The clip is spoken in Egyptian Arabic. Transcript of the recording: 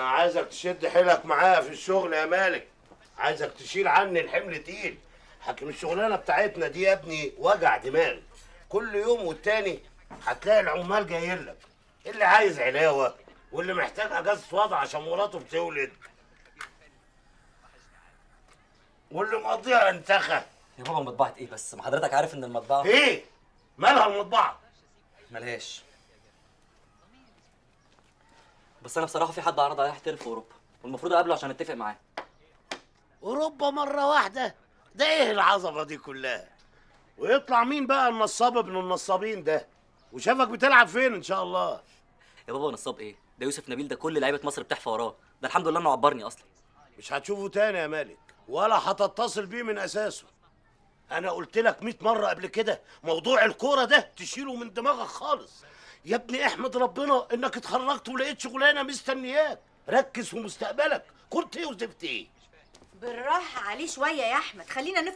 انا عايزك تشد حيلك معايا في الشغل يا مالك، عايزك تشيل عني الحمل تقيل. حكم الشغلانة بتاعتنا دي يا ابني وجع دماغ، كل يوم والتاني هتلاقي العمال جايين لك، اللي عايز علاوه واللي محتاج اجازه وضع عشان مراته بتولد، واللي مقضيها انتخه. يا بابا مطبعة ايه بس؟ ما حضرتك عارف ان المطبعة ايه؟ مالها المطبعة؟ ملهاش. بس انا بصراحة في حد عرض عليا احترف في اوروبا، والمفروض اقابله عشان اتفق معاه. اوروبا مرة واحدة؟ ده ايه العظمة دي كلها؟ ويطلع مين بقى النصاب ابن النصابين ده؟ وشافك بتلعب فين ان شاء الله؟ يا بابا نصاب ايه؟ ده يوسف نبيل، ده كل لعيبة مصر بتحفى وراه، ده الحمد لله انه عبرني اصلا. مش هتشوفه تاني يا مالك، ولا هتتصل بيه من اساسه. انا قلت لك 100 مرة قبل كده، موضوع الكورة ده تشيله من دماغك خالص. يا ابني احمد ربنا انك اتخرجت ولقيت شغلانة مستنياك، ركز في مستقبلك. كنت ايه وزفت ايه؟ بالراحة عليه شوية يا احمد، خلينا نفرح.